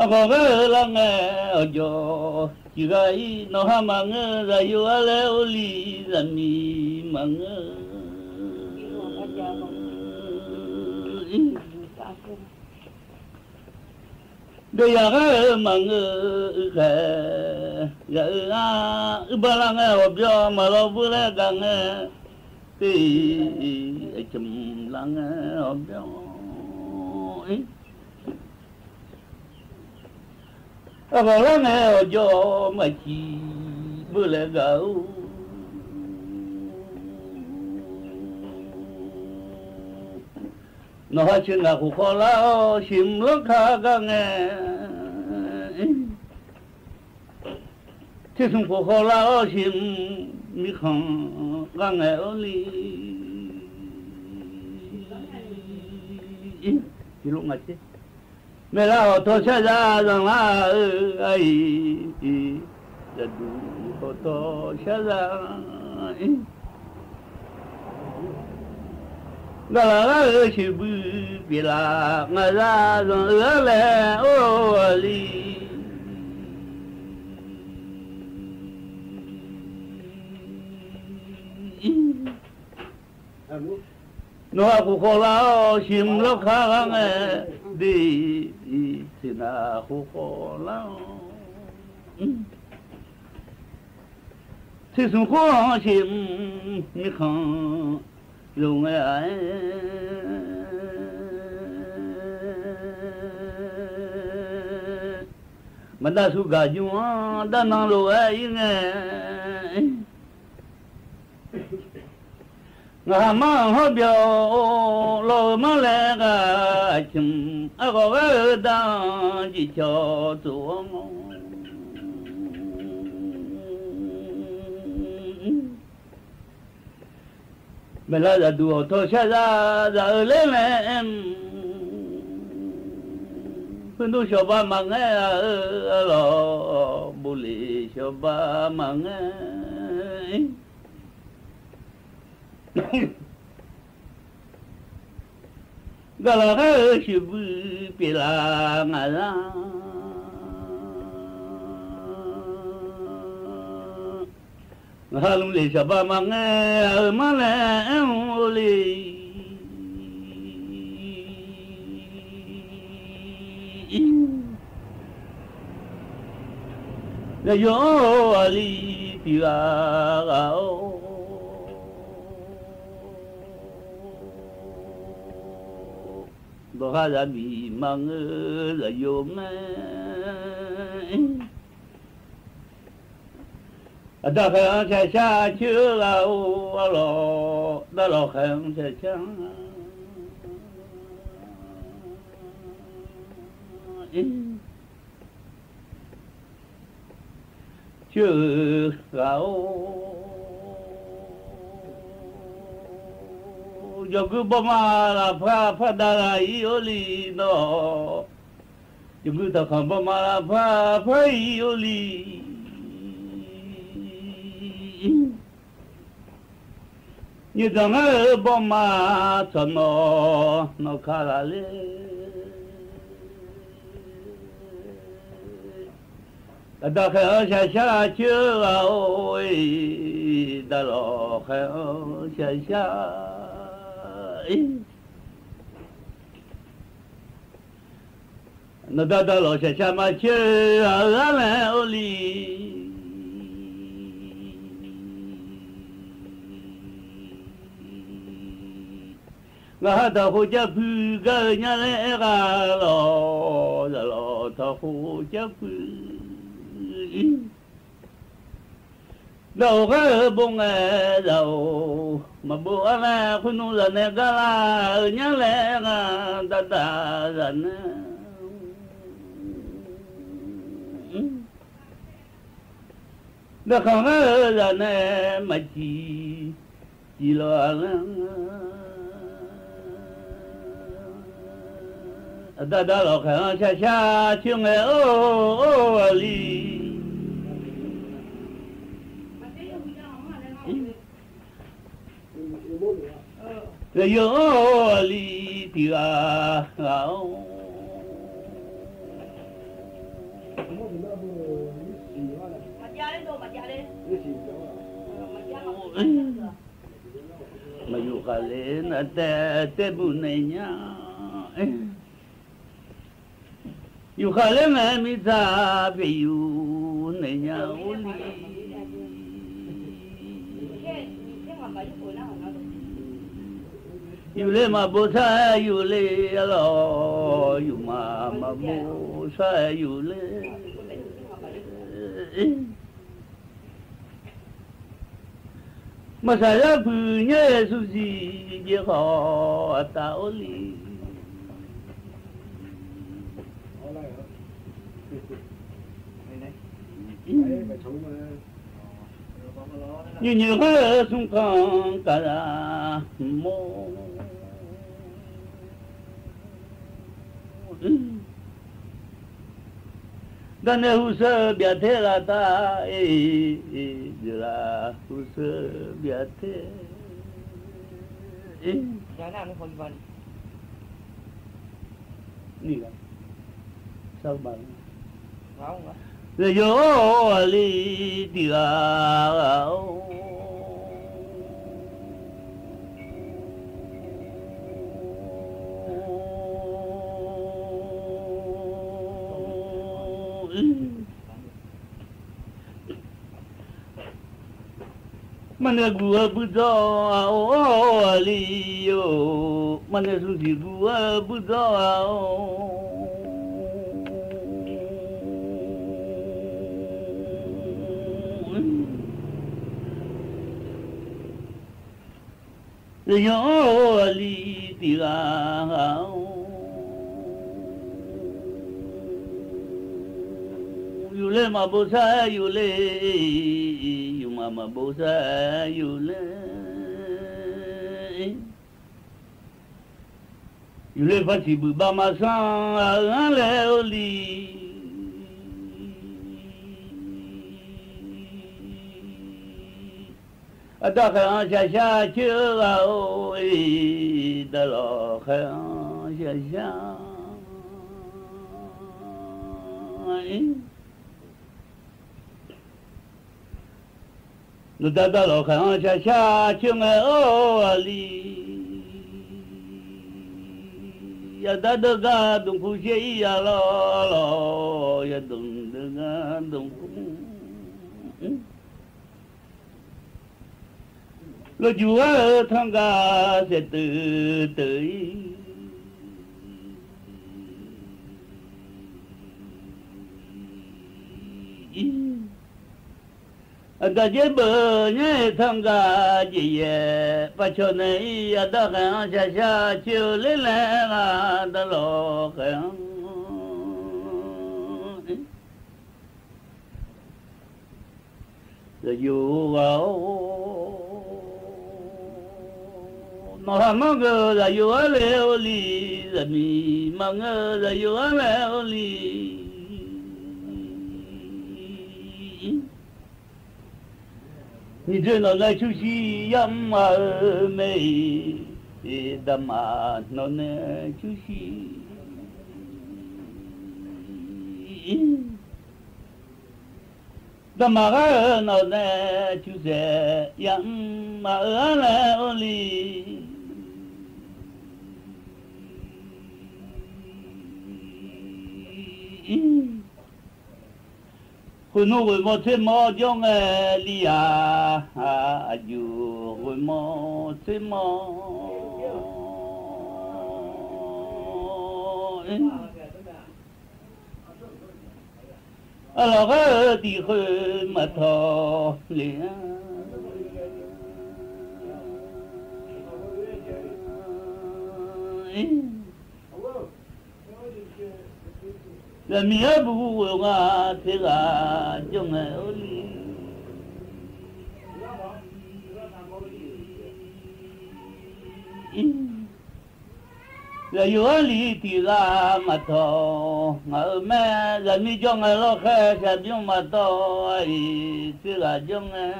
Arghawq ghaq-eu lar ngae hawqjawq tiq ghaq-ir, nawqha maqngeur zaqyo ar laer or li, zaqmiq maqngeur. Deuvyaq ghaq-eu maqngeur, uiqkhaeq ghaq-eu ar, uqbar lar ngae hawqbyawr maqlawr bur laer gaq ngae, te, aqcmq lar ngae hawqbyawr-ir. Arghawq lar ngae hawqjawr maqciq beu laer gaq-or. Nawqha ceuq ngaq khof khawf lar-awr, shiq mq lanrkar gar ngae. Tersmq khof khawf lar-awr, shiq mq mirkhanq gar ngae-awr li. Maeqlar hawqtawq shar zaq zanqlar-eu aqyuif, zaqduq hawqtawq shar zaq-ir. Gaqlaq ghaq-euq sheuqbui pyeuflar, ngaq zaq zanq-eu-ar laer or-aq li. Nawq-aq khof khawf lar-awr, shiq mq lanrkar gar ngae, de, tiq naq khof khawf lar-awr. Tersmq khoer-anr shiq mq mirkhanq lof ngae-a. Maqdav suf gaq jmr-anr darnan lof-aer ir ngae. Ngaq haq mar-anr hawr byawq lawr-eu mar laer ghaq cmq, arghawq ghaer-eu dar-anr jeq cawq tsof-awr. Maeqlar zaqduq hawqtawq shar zaq zaq-eu ler laer aer mq. Khoerdoer shawqba maqngaer-a-eu, arlawq bofle shawqba maqngaer. Gaqlaq ghaer-eu sheuqbui pyeuflar ngaq zaq. Ngaq ha lmqle shaqbar maqngae-euq mar nae aer-eu le. Zaqyo-anr aqli tiq ghaq ghaq-awr, dawqha zaqmiq maqngeur zaqyo mae. Aqda khaeq-anr shaqshar coer ghaq-or, arlawq darlawq khaeq-anr shaqshar coer-eu ghaq-or, jawqguir bawma lafpar pardav ghaq-ir-or li nawr, jawqguir taqkhanq bawma lafpar par-ir-or li. Nyiq danq ngar-eu bawma tsawq nawq nawq ka laf ler. Aqda khaeq-anr shaqshar coer ghaq-or, darlawq khaeq-anr shaqshar Nawqda darlawq shaqshar maqcoer ghaq-eu arlaeq-or li. Ngaq ha taqkhov jar puiq gar-eu nyar laer aer ghaq lawq, zaqlawq taqkhov jar puiq. Daq-awq ghaer-eu bov ngae, zaq-awq maqbov arnae, khoer nmr zaqnae gar lar-eu nyar laer aer ghaq daqdaq zaqnae. Daqkhanq ghaer-eu zaqnae maqciq ciq lawq-a laer. Aqda darlawq khaeq-anr shaqshar coer ngae, or, or, aqli. Zaqyo-or, aqli tiq ghaq ghaq-awr. Maqyuf khaqler nar tae tae buq naeq nya. Yuf khaqler ngae mirtsaq pyeuf yuf naeq nya-or li. Yuf ler maqbov sar-aer yuf ler-a lawq, yuf maf maqbov sar-aer yuf ler. Maqsaq yar puiq nyaer-eu smrsiq jeq khawf aqtaf-or li. Nyiq nyiq ghaer-eu smrkanq kaqzaq mawr. Darnae huqseur byaq ter laf taf-e, dzeurlaf huqseur byaq ter. Zaqyo-or, aqli tiq ghaq ghaq-or. Marnae guq-eu buidzawr-aq, or, aqli-or. Marnae smrsiq guq-eu buidzawr-aq, or. Zaqyo-or, aqli tiq ghaq ghaq-or. Yuf ler maqbov sar-aer yuf ler, yuf maf maqbov sar-aer yuf ler. Yuf ler par tiq buiq bavma sanr ghaq-eu-anr laer-or li. Aqda khaeq-anr shaqshar coer ghaq-or, darlawq khaeq-anr shaqshar Nawqda dawq lawq khaeq-anr shar shar coer ngae-awr aqli, aqda deuq gar dmq kur sher-ir ya lawr lawq, yadmq deuq gar dmq kur. Lawjuq-ar-euq tanrgaq saeqteuv teuv-ir, aqda jaer beuq nyanr-eu tanrgaq jeq yaeq paqcawq naeq-ir, aqda khaeq-anr shar shar coer-eu ler laer ghaq, aqda lawq khaeq-anr zaqyo ghaq-or. Nawqha manr geuf-eu zaqyo-ar laer or li, zaqmiq maqngeur-eu zaqyo-ar laer or li. Nyiq dzoeq nawq nae cur shir yamr ma-eu mae-iq, daqmaq nawq nae cur shir. Daqmaq ghar-eu nawq nae cur saef yamr ma-eu-ar laer or li. Khoeqnmr ghoeqmawr tser mawr jawr ngae li-a, aqjuq ghoeqmawr tser mawr. Aqlawq ghar-eu tiq khoer maqtawq le-a. Zaqmiq-ar buq ghoeq nga tser ghaq jawr ngae-or li. Zaqyo-ar li tiq ghaq maqtawq ngaq-euq mae, zaqmiq jawr ngae lawrkhaer shaqbymr maqtawq-a-iq tser ghaq jawr ngae.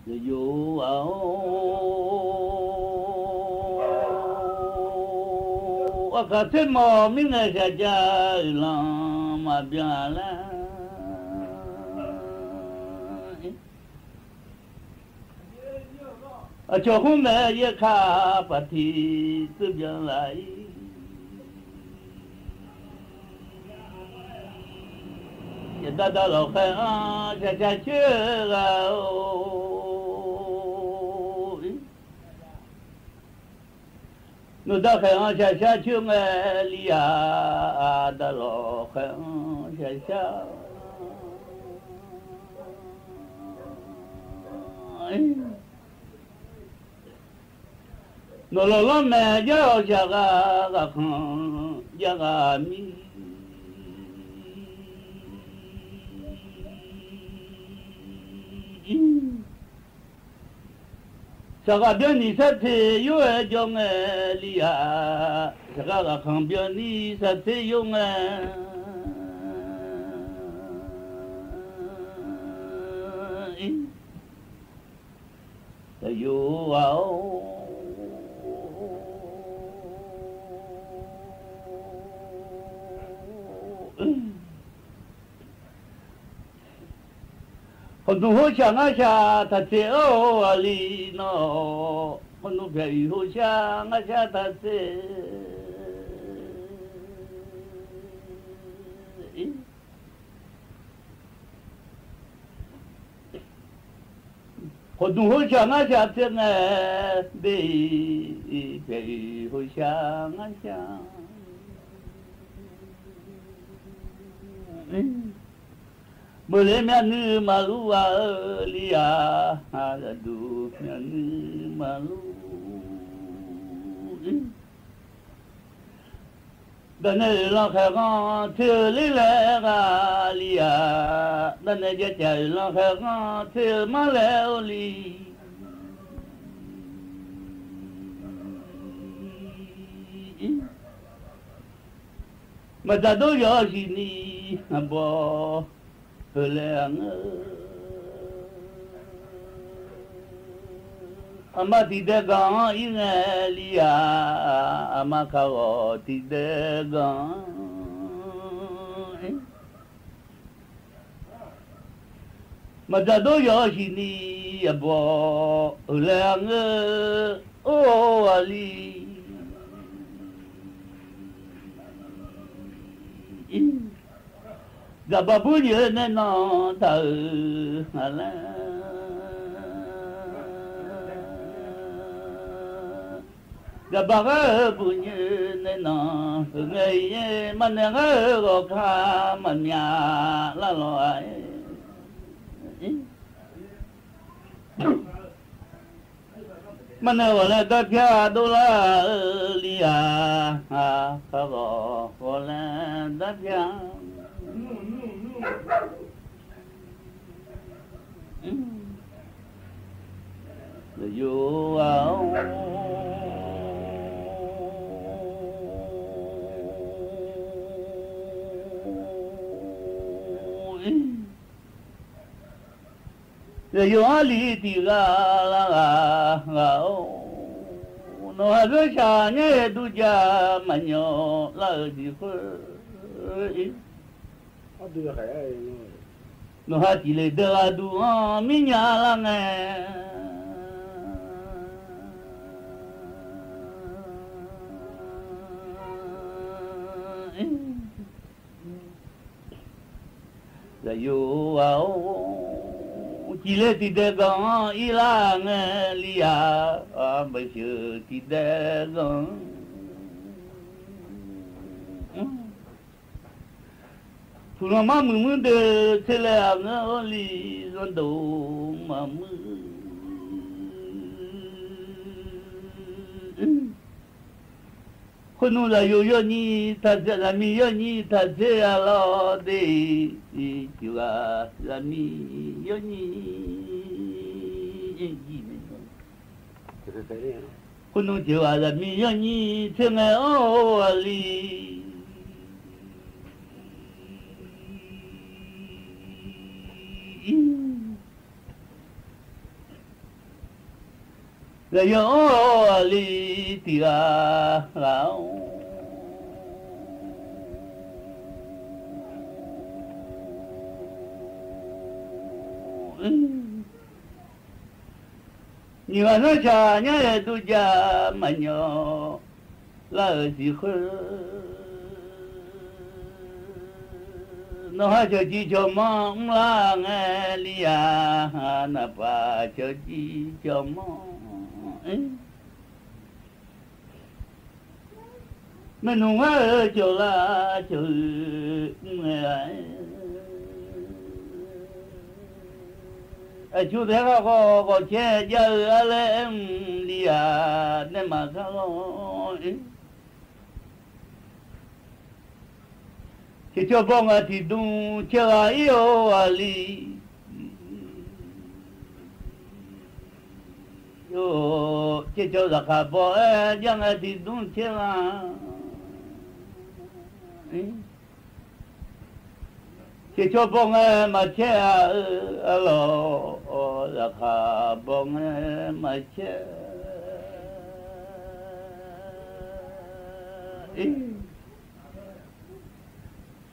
Zaqyo-aq-or, aqkaq tser mawq mirnae shaqjav-euq lan maqbyan laer. Aqcawq khmr mae yaerka paqtiq tserbyan laf-ir. Yaqda da lawqkhaer-anr shaqshaq coer ghaq-or. Nawqda khaeq-anr shaqshaq coer ngae li-a, aqda lawqkhaer-anr shaqshaq. Nawq lawq lanr maeq jar-awq shaqghaq ghaqkhanq jar ghaq mir. Shaqghaq byanni sartser yawr-aer jawr ngae li-a, shaqghaq ghaqkhanq byanni sartser yawr ngae. Yawr-a-or. Khawqdmq hawr shaq ngar shaq taq tser-awr aqli nawr, khawqdmq pyaeq uiq hawr shaq ngar shaq taq tser. Khawqdmq hawr shaq ngar shaq tser ngae, be-iq pyaeq uiq hawr shaq ngar shaq. Meuqle myavnuiv maqlur ghaq-eu li-a, zaqduq myavnuiv maqlur. Dawq nae oeqlanq khaeq ghanr tser-eu ler laer ghaq li-a, dawq nae jacaf oeqlanq khaeq ghanr tser-eu mar laer or li. Maqdzaq dov yawq siqni aqbawr heu laer-a ngeur. Aqma tiqdae ganq-anr ir ngae li-a, aqma kaqghawq tiqdae ganq-anr. Maqdzaq dov yawq siqni aqbawq-euq laer-a ngeur, or aqli. Dzaqbaq bur nyoeq nae nan taq-euq nga laer. Dzaqbaq ghae-eu bur nyoeq nae nan-euq ngae-ir, maqnaeq ghae-eu ghawqka maqmyav lar lawq-a. Maqnaeq ghawq laer darpyar dovlar-eu li-aq, kagawq ghawq laer darpyar. Yawqha-or, yawqha-anr li tiq ghaq lar ghaq ghaq-or, nawqha zanrshaq nyar-aer dur ja maqnyawq lar-euq siqkhoer-ir. Nawqha tiq le deuq aqduq-anr mirnya lar ngae. Zaqyo ghaq-or, ciqle tiqdaev ganq-anr irlar ngae li-aq, baqsheuq tiqdaev ganq. Puqlanq mar muiq muir deuq tser laer aqngeur-awr li, zanrdov maqmuir. Khoernmr zaqyo yawnyir taqdzae, zaqmiq yawnyir taqdzae-a lawr de-iq, tiq ghaq zaqmiq yawnyir. Khoernmr tiq ghaq zaqmiq yawnyir tser ngae-awr aqli. Zaqyo aqli tiq ghaq ghaq-or, nyiq ghaq zanrshaq nyar-aer dur ja maqnyawq lar-euq siqkhoer, nawqha cawqciv cawqmanr mrlar ngae li-aq, naqpaf cawqciv cawqmanr. Maernmr ngar-eu cawqlar cawq-eu mr ngae-a. Aqcur tae ghaq khawf ghawqcaer jav-eu arlaer aer mq li-aq, nae maqkar lawr-ir. Caercawv bawr ngae tiqdmr caer ghaq-ir-or aqli. Caercawv zaqkhav bawr-aer jav ngae tiqdmr caer ghaq. Caercawv bawr ngae maqcaer-a-eu arlawq, zaqkhav bawr ngae maqcaer.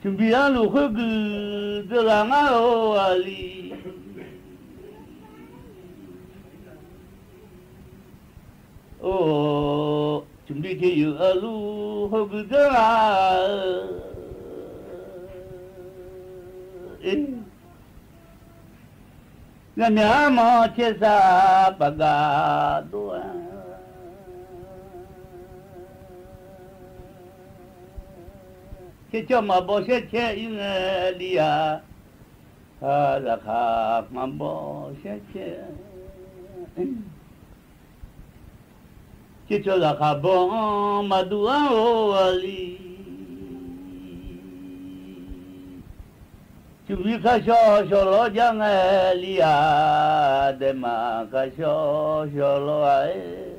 Cmqbir arluf khoerguiq dzeurghaq ngar-or aqli. Or, cmqbir caeryuf arluf khoerguiq dzeurghaq-eu, zaqmyaq armanr caersar paqgaq dov-a. Caercawv maqbaw shaer caer-ir ngae li-aq, zaqkhav maqbaw shaer caer. Caercawv zaqkhav bawr-anr maqduq-anr-or aqli. Cmqbir kar shawr shawq lawr jar ngae li-aq, daema kar shawr shawq lawr-a-aer.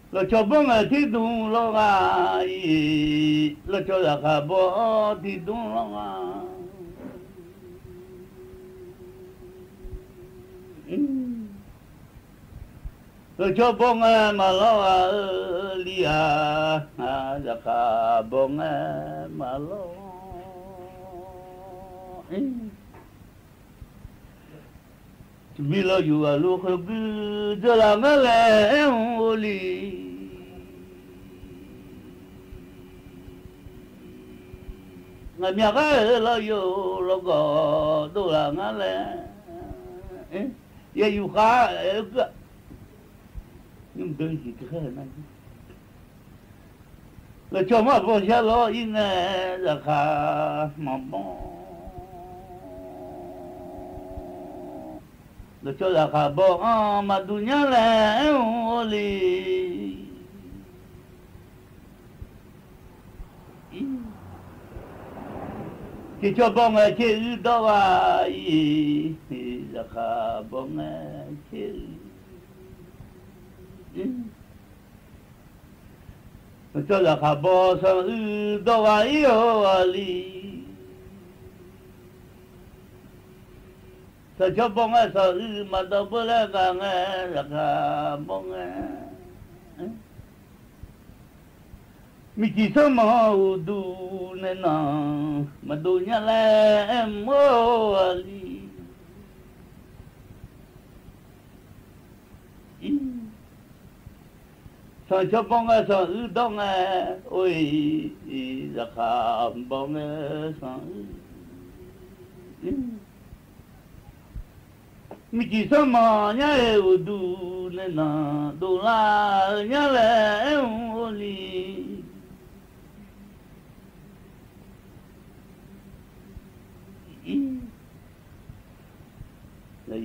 Lawqcawv bawr ngae tiqdmr lawr nga-ir, lawqcawv zaqkhav bawr-anr tiqdmr lawr nga. Lawqcawv bawr ngae maqlawr-a-eu li-aq, zaqkhav bawr ngae maqlawr. Teumirnae yawqghaq luf khoerguir dzeurlaf ngar laer aer-eu li. Ngaqmya ghar-euq lawryo lawrgawv dovlaf ngar laer, yaeq yuf khav-aer geur-aq, nymr deuq-iq tiqkhaer nar, lafcawq mar baw shar lawr-ir nae zaqkhav maqbawr. Lafcawq zaqkhav baw-anr maqduq nyar laer aer-eu li. Tiqcawq baw ngae tser uir dawr gha-ir, zaqkhav baw ngae tser uir. Lafcawq zaqkhav baw sanq uir dawr gha-ir-eu li. Sanqcawq baw ngae sanq uir maqdawq beur laer ghaq ngae, zaqkhav baw ngae. Miqcif sanrmanq uqduq nae nanq maqdov nyar laer aer-eu li. Sanqcawq baw ngae sanq uir dawr ngae, or-iq, zaqkhav baw ngae sanq uir. Miqcif sanrmanq nyar-eu uqduq nae nanq dovlar-eu nyar laer aer-eu li.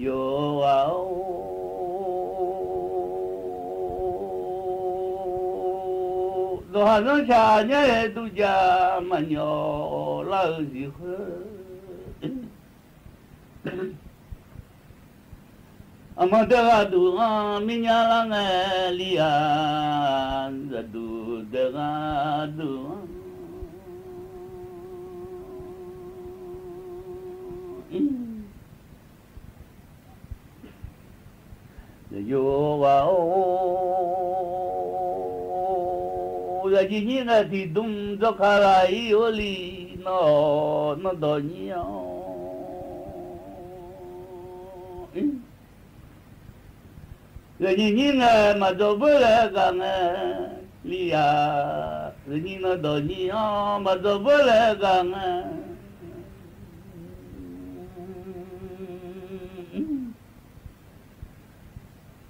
Yawqghaq-or, dawqhaq zanrshaq nyar-eu duqjaq maqnyawf lar-eu ziqkhoer, aqmanq deuq gharduq-anr mirnya lar ngae li-aq, zaqduq deuq gharduq-anr Yawqghaq-or, zaqjiq nyir nae tiqdmr dzawrka laf-ir-eu li, nawr-awq nawrdawq nyir-anr. Zaqjiq nyir nae maqdzawq beur laer ghaq ngae li-a, zaqjiq nawrdawq nyir-anr maqdzawq beur laer ghaq ngae.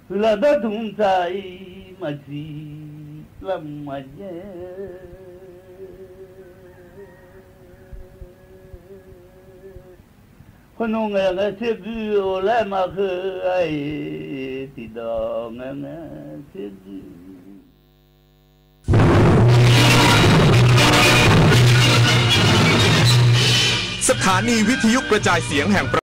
Huiqlar dawrdmq tsaq-ir maqsiq lar maqjaer. Khoernmr ngae ngae tserguir-or laer maqkeuv-a-iq, tiqdawq ngae ngae tserguir. สถานีวิทยุกระจายเสียงแห่งประ